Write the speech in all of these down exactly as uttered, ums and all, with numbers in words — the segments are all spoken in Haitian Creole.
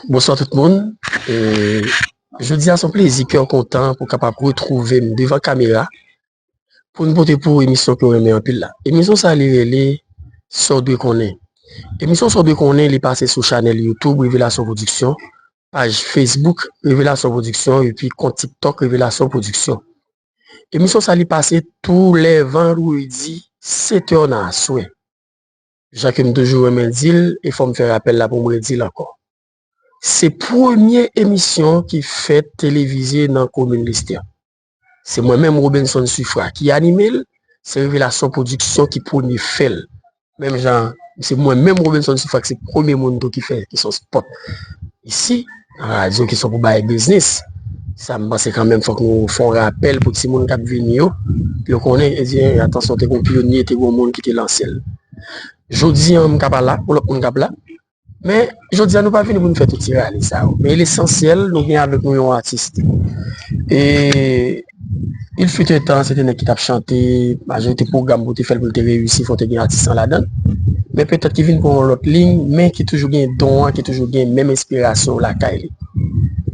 Bonswa tout moun. E, jodi a se yon plezi, kè kontan pou kapab retwouve m devan kamera pou n pote pou ou emisyon ke w renmen anpil la. Emisyon sa li rele Sa w dwe konnen. Emisyon Sa w dwe konnen li pase sou chanèl YouTube Revelasyon Pwodiksyon, paj Facebook Revelasyon Pwodiksyon epi kont TikTok Revelasyon Pwodiksyon. Emisyon sa li pase tou lè vandredi sèt è nan aswè. Jan ke m toujou renmen di l, e fò m fè rapèl la pou m redi l ankò. Se premye emisyon ki fèt televize nan komin Lestè. Se mwen menm Robenson Suffra ki anime l, se Revelasyon Pwodiksyon ki premye fè l. Menm jan, se mwen menm Robenson Suffra ki se premye moun tou ki fè kesyon spòt isi, nan radyo kesyon pou bay biznis. Sa m panse kanmenm fòk nou fè yon rapèl pou timoun k ap vini yo, pou yo konnen, e di, atansyon, te gen yon pyonye, te gen yon moun ki te lanse l. Jodi a, m ka pa la, yon lòt moun k ap la. Men, jodi a, nou pa vini pou n fè tout ti rale sa yo. Men lesansyèl, nou gen avèk nou yon atis. E, il fut un temps, se te nèg ki t ap chante, majorite pwogram pou te fè l, pou l te reyisi, fò te gen atis lan ladan l. Men petèt ki vin pran yon lòt liy, men ki toujou gen don an, ki toujou gen menm enspirasyon lakay li.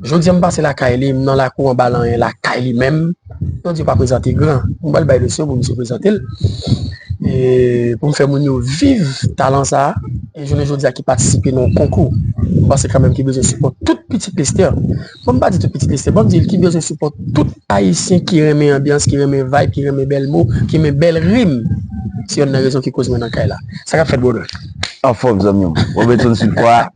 Jodi a, m pase lakay li, m nan lakou anba lanyen lakay li menm. Bondye pa prezante gran. M pral bay leson pou misye prezante l. E pou m fè moun yo viv talan sa a, e jounen jodi a ki patisipe nan yon konkou. M panse kanmenm ki bezwen sipò tout pitit Lestè. Bon, m pa di tout pitit Lestè, bon, m di ki bezwen sipò tout Ayisyen ki renmen anbyans, ki renmen vibe, ki renmen bèl mo, ki renmen bèl rim. Se yonn nan rezon ki koz mwen nan kay la. Sa k ap fèt, brother? Anfòm, zanmi m. Robenson Suffra,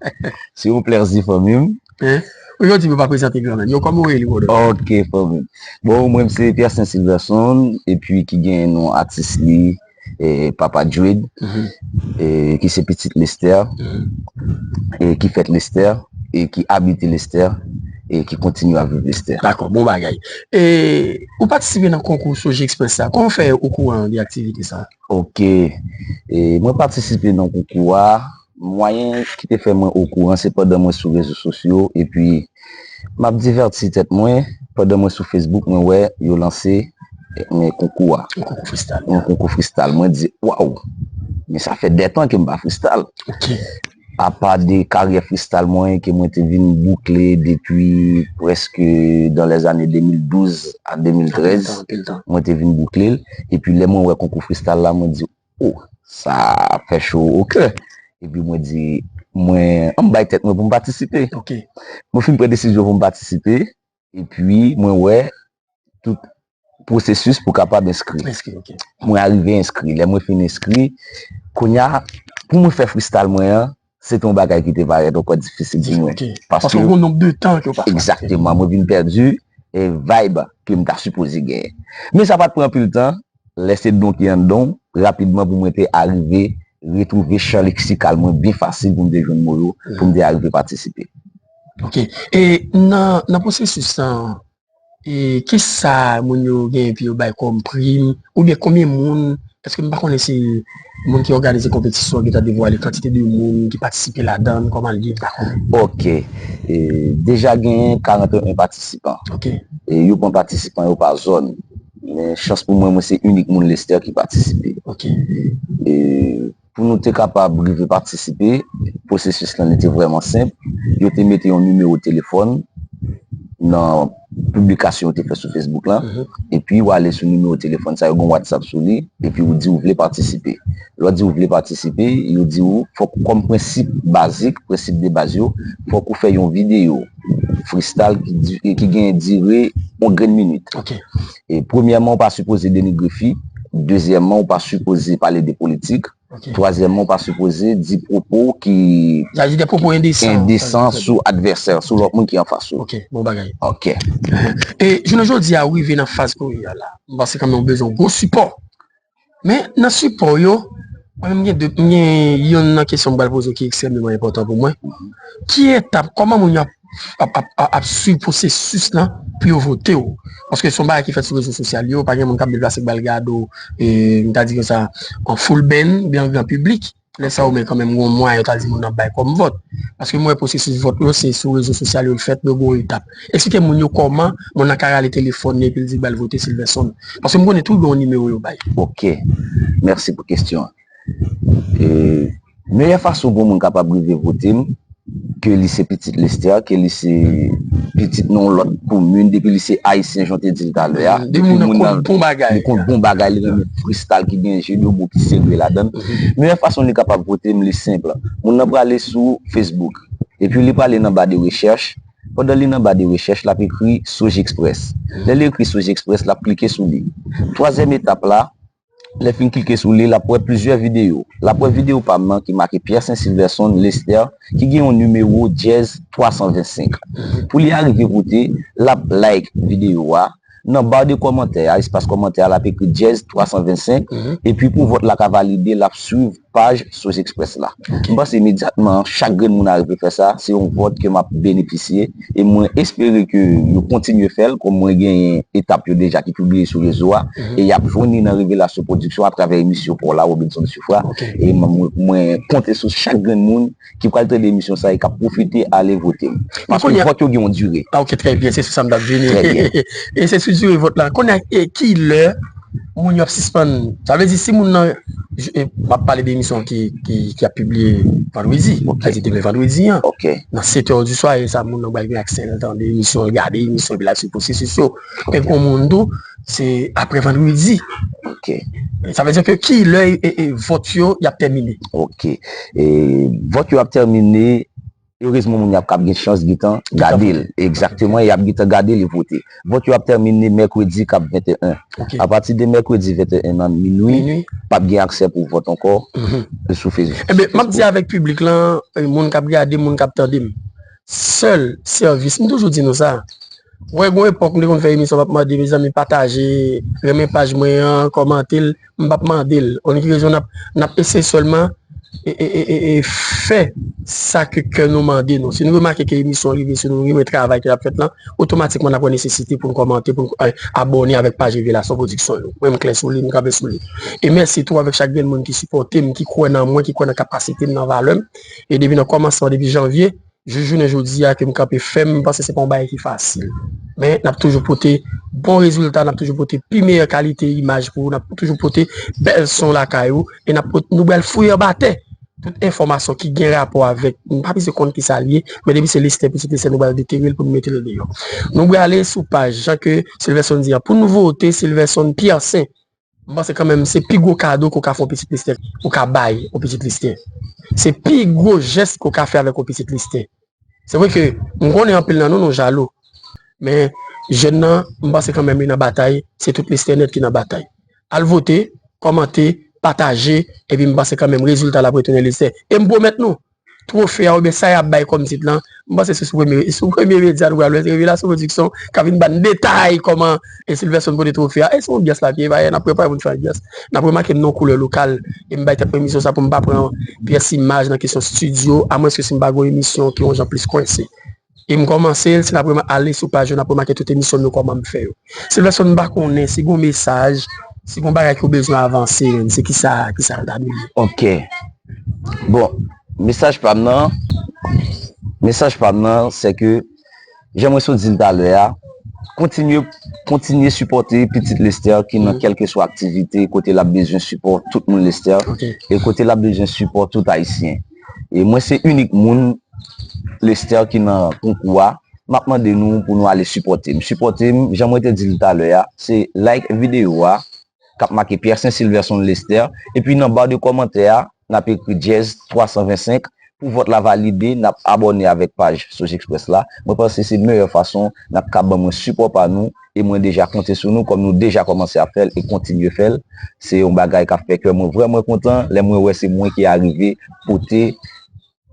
se yon plèzi, fanmi m. Hein? Ou yo di yo pa prezante gran menm. Yo, kòman ou ye li, brother? Ok, fanmi m. Bon, mwen, se Pierre Saint Silverson, epi ki gen non atis li, e, Papa Dread, e, ki se pitit Lestè, e, ki fèt Lestè, e, ki abite Lestè, e ki kontinye ap viv Lestè. Dakò, bon bagay. E, ou patisipe nan konkou Soji Express sa. Kòman w fè okouran de aktivite sa? Ok. E, mwen patisipe nan konkou a. Mwayen ki te fè mwen okouran, se pandan mwen sou rezo sosyo, epi m ap divèti tèt mwen, pandan mwen sou Facebook, mwen wè yo lanse, e, men konkou a. Yon konkou freestyle. Yon konkou freestyle. Mwen di, waw! Men sa fè dè tan ke m pa freestyle. Ok. Apa de karyè freestyle mwen, ke mwen te vin boukle depi prèske dans les années deux mille douze à deux mille treize. Anpil tan, anpil tan. Mwen te vin boukle l. Epi lè mwen wè konkou freestyle la, mwen di, oh, sa fè cho o kè. Epi mwen di, mwen, an m bay tèt mwen pou m patisipe. Ok. Mwen fin pran desizyon pou m patisipe. Epi mwen wè tout pwosesis pou kapab enskri. Enskri, ok. Mwen arive enskri. Lè mwen fin enskri, kounye a, pou mwen fè freestyle mwen an, se te yon bagay ki te parèt ankò difisil pou mwen. Difisil, ok. Paske, paske w gen yon nonb de tan ke w pa fè. Egzakteman, mwen vin pèdi, e, vibe ke m ta sipoze genyen. Men sa pa t pran anpil tan, lè se don ki anndan w, rapidman pou mwen te arive retwouve chan leksikal mwen byen fasil pou m te jwenn mo yo, pou m te arive patisipe. Ok. E nan, nan pwosesis lan, e, kisa moun yo genyen pou yo bay kòm prim? Oubyen konbyen moun? Paske m pa konnen si moun ki òganize konpetisyon an gentan devwale kantite de moun ki patisipe ladan l, kòman l ye, m pa konnen. Ok. E, deja genyen karant e en patisipan. Ok. E yo pran patisipan yo pa zòn. Men chans pou mwen, mwen se inik moun Lestè ki patisipe. Ok. E pou nou te kapab rive patisipe, pwosesis lan li te vrèman senp. Yo te mete yon nimewo telefòn nan piblikasyon yo te fè sou Facebook lan. Mhm. Epi w ale sou nimewo telefòn sa, yo gen WhatsApp sou li, epi ou di ou vle patisipe. Lè w di ou vle patisipe, yo di ou fòk, kòm prensip bazik, prensip de baz yo, fòk ou fè yon videyo freestyle ki di-, ki gen dire yon grenn minit. Ok. E premyèman, ou pa sipoze denigre fi. Dezyèmman, ou pa sipoze pale de politik. Ok. Twazyèmman, ou pa sipoze di pwopo ki, sa vle di de pwopo endesan, endesan sou advèsè, sou lòt moun ki anfas ou. Ok, bon bagay. Ok. E jounen jodi a, ou rive nan faz kounye a la. M panse kanmenm ou bezwen yon gwo sipò. Men nan sipò yo, mwen menm gen de, m gen yonn nan kesyon m pral poze w ki ekstrèmeman enpòtan pou mwen. Ki etap, kòman moun yo ap, ap, ap, ap, ap swiv pwosesis lan pou yo vote w? Paske se yon bagay ki fèt sou rezo sosyal yo, pa gen moun k ap deplase k ba l gado, e, m ta di konsa, an full band, oubyen an gran piblik. Lè sa yo, men kanmenm, gen yon mwayen yo ta di moun nan bay kòm vòt. Paske m wè pwosesis vòt yo, se sou rezo sosyal yo l fèt, yo gen yon etap. Eksplike moun yo kòman moun nan ka rale telefòn li epi l di l pral vote Silverson. Paske m konnen tou gen yon nimewo yo bay. Ok. Mèsi pou kesyon an. E, meyè fason pou yon moun kapab rive vote m, ke li se pitit Lestè, ke li se pitit nan yon lòt komin, depi li se ayisyen, jan w te di l talè a, Di moun nan konn bon bagay. Li konn bon bagay, li renmen freestyle ki gen jeu de mots ki serye ladan l. Meyè fason li kapab vote m, li senp. Moun nan prale sou Facebook. Epi li prale nan ba de rechèch. Pandan li nan ba de rechèch, l ap ekri Soj Express. Lè li ekri Soj Express, l ap klike sou li. Twazyèm etap la, lè fin klike sou li, l ap wè plizyè videyo. L ap wè videyo pa m nan ki make Pierre Saint Silverson Lestè, ki gen yon nimewo dyèz twa san vennsenk. Pou li arive vote, l ap like videyo a. Nan ba de kòmantè a, espas kòmantè a, l ap ekri dyèz twa san vennsenk. Epi pou vòt la ka valide, l ap swiv paj Soj Express la. M panse imedyatman, chak grenn moun arive fè sa, se yon vòt ke m ap benefisye. E mwen espere ke yo kontinye fè l, kòm mwen genyen etap yo deja ki pibliye sou rezo a. E y ap jwenn li nan Revelasyon Production atravè emisyon pa w la, Robinson Sufra. E mwen, mwen konte sou chak grenn moun ki pral tande emisyon sa e k ap pwofite ale vote m. Paske vòt yo gen yon dire. Ah, ok, trè byen, se sou sa m t ap vini. E se sou dire vòt la. Kounye a, e ki lè moun yo ap sispann? Sa vle di, si moun nan, m ap pale de emisyon ki, ki, ki ap pibliye vandredi, sa vle di demen vandredi an, nan sèt è di swa, e sa moun nan pral gen aksè l tande emisyon, l gade emisyon, epi l ap swiv pwosesis yo. Men gen moun tou, se apre vandredi. Sa vle di ke ki lè e, e vòt yo y ap tèmine? Ok. E vòt yo ap tèmine, erezman, moun y ap k ap gen chans gentan gade l. Egzakteman, y ap gentan gade l e vote. Vòt yo ap tèmine mèkredi k ap venteyen. Apati de mèkredi venteyen nan minwi, p ap gen aksè pou vòt ankò sou Facebook. Ebyen, m ap di avèk piblik lan, moun k ap gade, moun k ap tande m, sèl sèvis, m toujou di nou sa, wè, gon epòk, m te konn fè emisyon, m ap mande, mezanmi, pataje, renmen paj mwen an, kòmante l, m p ap mande l. Ou konn ki rezon n ap, n ap eseye sèlman e, e, e, e, e fè sa ke kè nou mande nou. Si nou remake ke emisyon rive sou nou, nou renmen travay ki ap fèt lan, otomatikman n ap wè nesesite pou n kòmante, pou n, eh, abòne avèk paj Revelasyon Production yo. Mwen, m klè sou li, m kanpe sou li. E mèsi tou avèk chak grenn moun ki sipòte m, ki kwè nan mwen, ki kwè nan kapasite m, nan valè m. E depi nan kòmansman, depi janvye, jis jounen jodi a ke m kanpe fèm, m panse se pa yon bagay ki fasil. Men n ap toujou pote bon rezilta, n ap toujou pote pi meyè kalite imaj pou ou, n ap toujou pote bèl son lakay ou, e n ap pot-, nou pral fouye anba tè tout enfòmasyon ki gen rapò avèk, m pa bezwen konn ki sa l ye, men depi se Lestè, pitit Lestè, nou pral detere l pou nou mete l deyò. Nou prale sou paj, jan ke Silverson di a, pou nou vote Silverson Pierre Saint, m panse kanmenm se pi gwo kado ke w ka fè yon pitit Lestè, ou ka bay yon pitit Lestè. Se pi gwo jès ke w ka fè avèk yon pitit Lestè. Se vre ke m konnen anpil nan nou, nou jalou. Men jèn nan, m panse kanmenm li nan batay, se tout Lestè nèt ki nan batay. Al vote, kòmante, pataje, epi m panse kanmenm rezilta l ap retounen Lestè. E m pwomèt nou, twofe a oubyen sa y ap bay kòm tit lan, m panse se sou premye, sou premye medya nou pral wè, se Revelasyon Production k ap vin ban n detay kòman e Silverson pote twofe a. E se yon anbyans l ap ye, n ap prepare pou n fè anbyans. N ap remake m nan yon koulè lokal, e m bay tèt mwen misyon sa pou m pa pran pyès imaj nan kesyon estidyo, amwenske si m pa gen yon emisyon ki yon jan plis kwense. E m kòmanse l, si n ap rema-, ale sou paj yo, n ap remake tout emisyon m yo kòman m fè yo. Silverson, m pa konnen si gon mesaj, si gon bagay ke w bezwen avanse, se kisa, kisa l ta dwe ye? Ok. Bon, mesaj pa m nan, mesaj pa m nan, se ke, jan mwen sot di l talè a, kontinye, kontinye sipòte pitit Lestè ki nan kèlkeswa aktivite kote l ap bezwen sipò tout moun Lestè e kote l ap bezwen sipò tout Ayisyen. E mwen se inik moun Lestè ki nan konkou a, m ap mande nou pou nou ale sipòte m. Sipòte m, jan mwen te di l talè a, se like videyo a, k ap make Pierre Saint Silverson Lestè, epi nan ba de kòmantè a, n ap ekri dyèz twa san vennsenk, pou vòt la valide, n ap abòne avèk paj Soj Express la. Mwen panse se meyè fason n ap ka ban mwen sipò pa nou, e mwen deja konte sou nou, kòm nou deja kòmanse ap fè l e kontinye fè l. Se yon bagay k ap fè kè mwen vrèman kontan, lè mwen wè se mwen ki arive pote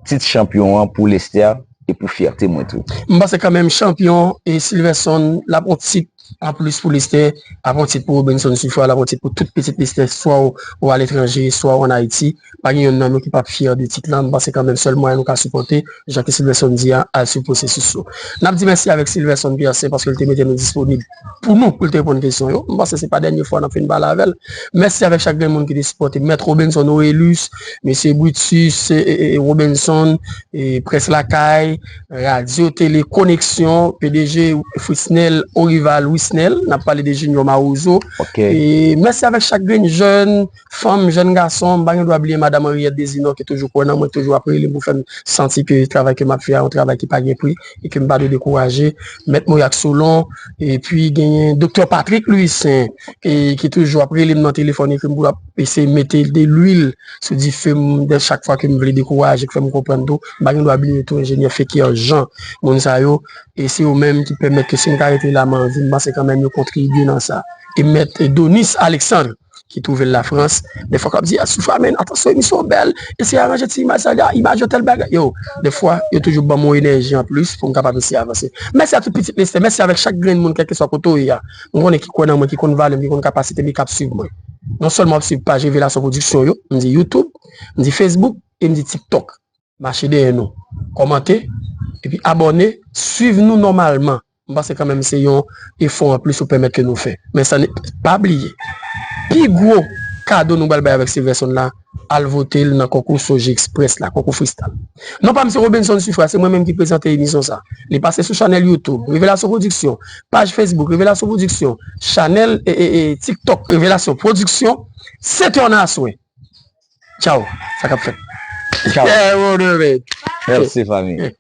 tit chanpyon an pou Lestè e pou fyète mwen tou. M panse kanmenm chanpyon e Silverson l ap yon tit anplis pou Lestè, ap yon tit pou Robinson Sufra, l ap yon tit pou tout pitit Lestè, swa w, w aletranje, swa w ann Ayiti. Pa gen yonn nan nou ki p ap fyè de tit lan. M panse kanmenm sèl mwayen nou ka sipòte, jan ke Silverson di a, al swiv pwosesis yo. N ap di mèsi avèk Silverson Pierre Saint paske l te mete nou disponib pou nou, pou l te reponn kesyon yo. M panse se pa dènye fwa n ap fin pale avè l. Mèsi avèk chak grenn moun ki te sipòte. Mèt Robinson Orelus, Mesye Brutus, e, e, e, Robinson, e, Près Lakay, Radyo Tele Koneksyon, P D G Fritznel, Orival, Wi Disnel, n ap pale de Junior Mawozo. Ok. E mèsi avèk chak grenn jèn fanm, jèn gason, m pa gen dwa bliye madanm Henriette Desinor ki toujou kwè nan mwen, toujou ap rele m pou fè m santi ke travay ke m ap fè a yon travay ki pa gen pri e ke m pa dwe dekouraje. Mèt Moyak Solon, epi genyen Doktè Patrick Louissaint, e, ki toujou ap rele m nan telefòn, ekri m pou l ap eseye mete de lwil sou dife m, de chak fwa ke m vle dekouraje, k fè m konprann tou. M pa gen dwa bliye tou enjenyè Feker Jean, moun sa yo, e se yo menm ki pèmèt ke si m ka rete la, m anvi, m panse kanmenm yo kontribye nan sa. E mèt Donis Alexandre, ki twouve l Lafrans, defwa k ap di, a, Soufra, men, atansyon, emisyon an bèl, eseye aranje ti imaj sa, imaj yo tèl bagay. Yo, defwa, yo toujou ban m yon enèji anplis pou m kapab eseye avanse. Mèsi a tout pitit Lestè, mèsi avèk chak grenn moun, kèlkeswa kote w ye a. M konnen ki kwè nan mwen, ki konn valè m, ki konn kapasite m, e k ap swiv mwen. Non sèlman w ap swiv paj Revelasyon Pwodiksyon yo, m di YouTube, m di Facebook, e m di TikTok. Mache dèyè nou, kòmante, epi abòne, swiv nou nòmalman. M panse kanmenm se yon efò anplis ou pèmèt ke nou fè. Men sa, pa bliye, pi gwo kado nou pral bay avèk Silverson la, al vote l nan konkou Soji Express la, konkou freestyle. Non pa m se Robinson Soufra, se mwen menm ki prezante emisyon sa. Li pase sou chanèl YouTube, Revelasyon Pwodiksyon, paj Facebook, Revelasyon Pwodiksyon, chanèl e, e, e, TikTok, Revelasyon Pwodiksyon, sèt è nan aswè. Tchaw, sa k ap fèt. Tchaw. Yeah, brother, man. Mèsi, fanmi.